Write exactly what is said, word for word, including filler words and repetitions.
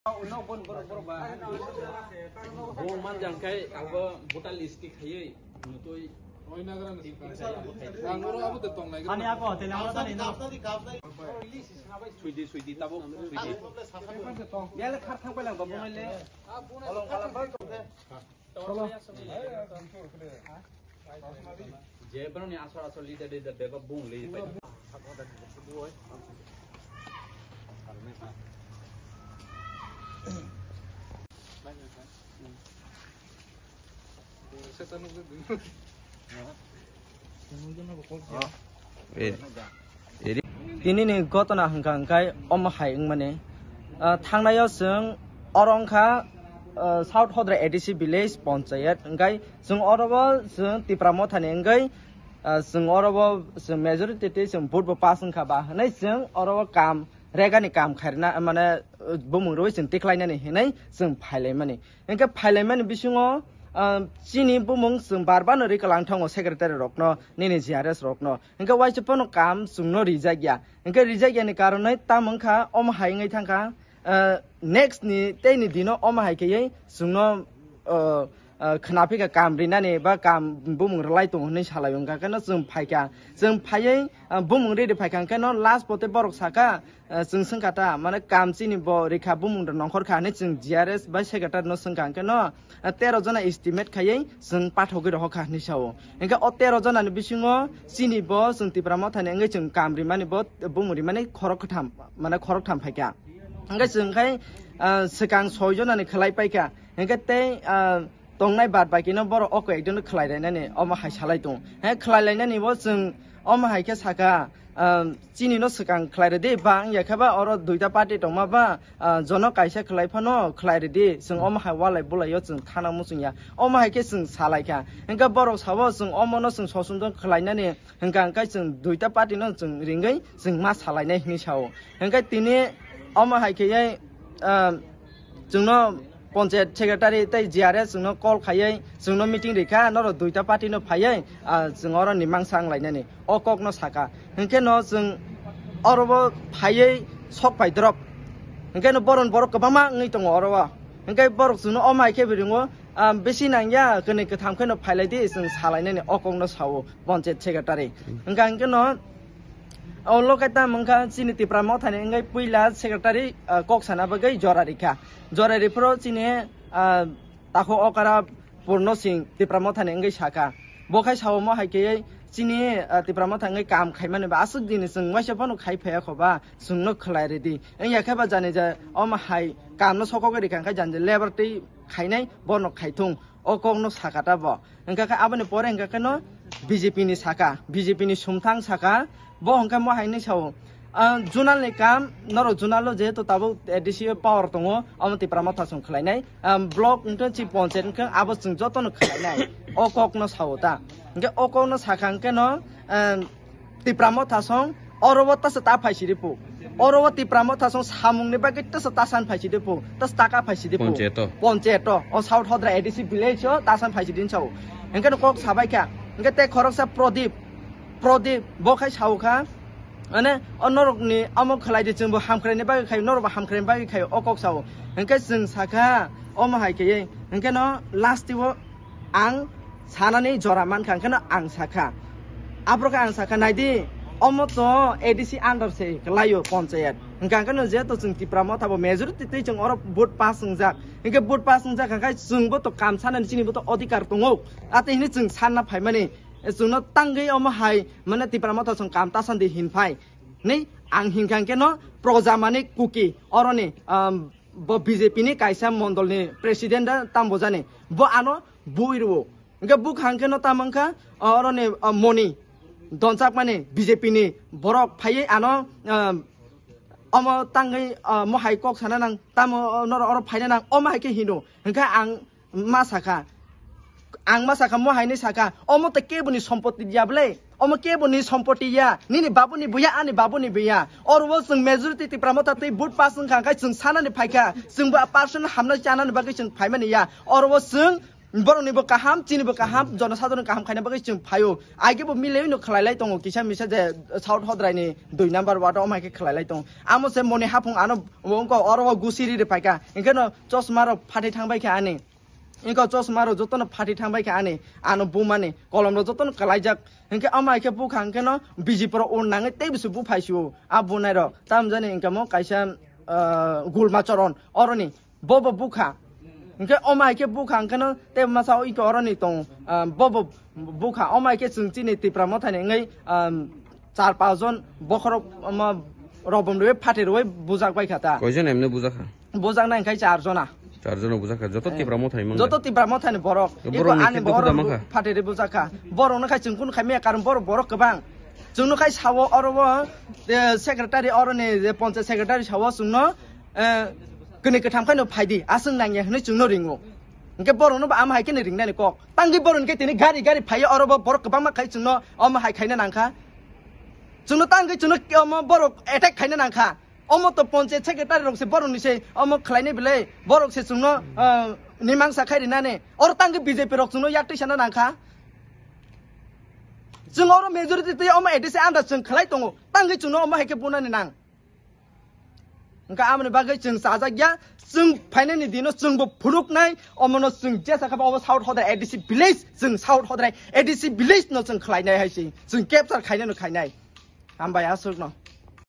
Bo manjang khai abo voter list ti khaiwi nutui. Ani ako hotel ang tani no. Suidi, suidi, tabuk suidi. Biyale khar thang palang ba bunai le. Je borokni asol asol leader, leader bebak bung le. Eh, eh, tini ni gotona hwnkha hwnkhe omo hai wngmani, ah, thangnaio chwng oro wngkha, ah, South Hodra A D C village ponchayat, hwnkhe chwng oro bo chwng Tipra Mothani wngwi, ah, chwng oro bo chwng majority tei chwng vote bo pass wngkha ba hwnwi chwng oro o kam regani kam khairina mane, ah, bumung rwi chwng tiklainani hinwi chwng phailaimani. Hwnkhe phailaimani bisingo, ah, chini bumung chwng bar bar no rikalang thango secretary rokno, nini G R S rokno. Hwnkhe waisa phano kam chwngno rijak ya. Hwnkhe rijak yani karonwi tamo wngkha omo hai wngwi thangkha, ah, next ni tei ni dino omo hai kheywi chwngno, ah, ah, khwnaphikha kam rinani ba kam bumung rwlai tongo hinwi salai wngkha. Hwnkhe no chwng phaikha, chwng phaiwi, ah, bumung ridi phaikha hwnkhe no last pote borok sakha, ah, chwng swngkha ta, mane kam chini bo rikha bumung rok nongkhor kha hinwi chwng G R S bai secretary no swngkha hwnkhe no, ah, tero jona estimate khaiwi chwng pathogwi rohor kha hinwi sao. Hwnkhe o tero jona ni bisingo chini bo chwng Tipra Mothani wngwi chwng kam rimani bo bumung rimani khorok kwtham, mane khorok tham phaikha. Hwnkhe chwng khai, ah, swkang soi jona ni khwlai paikha. Hwnkhe tei, ah, tongnai bad baki no borok oko ekjon no khwlai rainani omo hai salai tong. He khwlai lainani bo chwng omo hai khe sakha, ah, chini no swkang khwlai rwdi ba wngya khe ba oro duita party tongma ba, ah, jono kaisa khwlai phano khwlai rwdi chwng omo hai walai bulai o chwng thana muchung ya. Omo hai khe chwng salai kha. Hwnkhe borok sabo chwng omo no chwng sosondon khwlainani hwnkha hwnkhe chwng duita party no chwng ringwi chwng ma salainai hinwi sao. Hwnkhe tini omo hai khe, ah, chwngno Panchayat secretary tei G R S chwngno call khaiwi chwngno meeting rikha, norok duita party no phaiwi, ah, chwng oro ni mangsa wng lainani o kok no sakha. Hinkhe no chwng oro bo phaiwi sok pai drop. Hinkhe no boron borok kwbangma wngwi tongo oro o. Hinkhe borok chwngno omo hai khe bo ringo, ah, bisi nangya, kwnwi kwtham khe no phailaidi chwng salainani o kok no sao Panchayat secretary. Hinkha hinkhe no O lokaita mungkha chini Tipra Mothani wngwi puila secretary, ah, kok sana bagwi jora rikha. Jora riphuru chini, ah, takhu okara Purno Singh Tipra Mothani wngwi sakha. Bo khai sao mo hai khe chini, ah, Tipra Motha wngwi kam khaimani ba aswk dini chwng waisa phano khai phaiya kho ba chwngno khwlai ridi. Wngya khe ba jani ja omo hai kamno sokogwi rikha khe jani ja labour tei khainai bono khaithung. O kokno sakha ta bo. Hingkha khe aboni pore hingkha khe no B J P ni sakha, B J P ni sumthang sakha, bo hingkha mo hai hinwi sao, ah, zonal ni kam, norok zonal o jehetu tabuk A D C o power tongo, omo Tipra Motha chwng khwlainai, ah, block hingkha chi ponchayat hingkha abo chwng jotono khwlainai, o kokno sao ta. Hingkhe o kokno sakha hingkhe no, ah, Tipra Motha song oro o tasa ta phai sidi pu. Oro o Tipra Motha song samung ni bagwi tasa ta san phai sidi pu. Tasa ta ka phai sidi pu. Ponchayat o. Ponchayat o. O South Hodra A D C village o ta san phai sidi sao. Hingke no kok sabai kha. Hingke te khoroksa Prodip. Prodip bo khai sao kha. Mane o norok ni amo khwlai di chwng bo hamkrai ni bagwi khai norok bo hamkrai ni bagwi khai o kok sao. Hingke chwng sakha omo hai khe hingke no last o ang sanani jora mankha, hingkheno ang sakha. Aphuru khe ang sakha, naidi, omo to A D C under se kwlaio ponchayat. Hingkha hingkheno jehetu chwng Tipra Motha bo majority twi chwng oro vote pass wngjak. Hinkhe vote pass wngjak hingkhe chwngbo to kam sanani chinibo to odhikar tongo. Atwi hwnwi chwng sanna phaimani, chwngno tangwi omo hai mane Tipra Motha chwng kam ta sandi hinphai. Ni ang hinkha hingkheno Proja Manik Kuki oroni, um, bo B J P ni kaisa mondol ni president da tamo bujani, bo ano bui rwo. Hingke bukha hingke no tamo wngkha, o, oro ni, o, moni donchak mani B J P ni borok phaiwi ano, o, omo tangwi, o, mohai kok sana nang tamo, o, noro oro phaina nang omo hai khe hino. Hingke ang ma sakha, ang ma sakha, mo hai ni sakha, omo to kebo ni sompoti ya bwle, omo kebo ni sompoti ya, nini babu ni buya, ani babu ni buya. Oro o chwng majority Tipra Motha twi vote pass wngkha, hingke chwng sanani phaikha, chwng bo personal hamna chanani bagwi chwng phaimani ya. Oro o chwng Borokni bo kaham, chini bo kaham, jono sadharoni kaham khaina bagwi chwng phaio. Aike bo milaiwi no khlai lai tongo, kisa misa je South Hodrai ni dui number ward o, omo hai khe khlai lai tongo. Amo se moni haphung ano wngko oro o gusiri ri paika. Hinkhe no chosma rok phathai thang bai kha ani. Hinkhe chosma rok jotono phathai thang bai kha ani. Ano bumani kolom rok jotono kwlaijak. Hinkhe omo hai khe bukha hinkhe no B J P rok un nangwi tei bisi buphai sio. A bunai rok tamjani hinkhe mo kaisa, ah, gulma choron oroni. Bobo bukha. Hinkhe omo hai khe bukha hinkhe no tei masa o iko oroni tong, ah, bobo bukha. Omo hai khe chwng chini Tipra Mothani wngwi, ah, char pas jon bokhorok omo robom rwi phatir rwi bujak bai kha ta. Koijon emne bujak kha? Bujak nai hinkhe char jona. Char jona bujak kha. Joto Tipra Mothani mang. Joto Tipra Mothani borok. Borok iko ni ani khe dukhu borok da mankha. Phatir rwi bujak kha. Borok no khai chwng kun khai maya karon borok, borok kwbang. Chwngno khai sao oro o, eh, secretary oroni je panchayat secretary sao chwngno, eh, kwnwi kwtham khaino phaidi, aswk nangya hwnwi chwngno ringo. Hinkhe borokno bo ama hai kheno ringnani kok. Tangwi borok hinkhe tini gari gari phaiyo oro bo borok kwbangma khai chwngno omo hai khaina nangkha. Chwngno tangwi chwngno omo borok attack khaina nangkha. Omo to panchayat secretary rok se borok ni se omo khlainai belai borok se chwngno, ah, nimangsa khai rinani. Oro tangwi B J P rok chwngno yak twi sana nangkha. Chwng oro majority twi omo A D C anda chwng khlai tongo. Tangwi chwngno omo hai khe bunani nang. Hwnkha amoni bagwi chwng chajak ya, chwng phainani dino chwngbo phunuknai, omono chwng jesa khe bo obo South Hodrai A D C village, chwng South Hodrai A D C village no chwng khlainai hai se, chwng capture khainai no khainai. Hambai aswkno.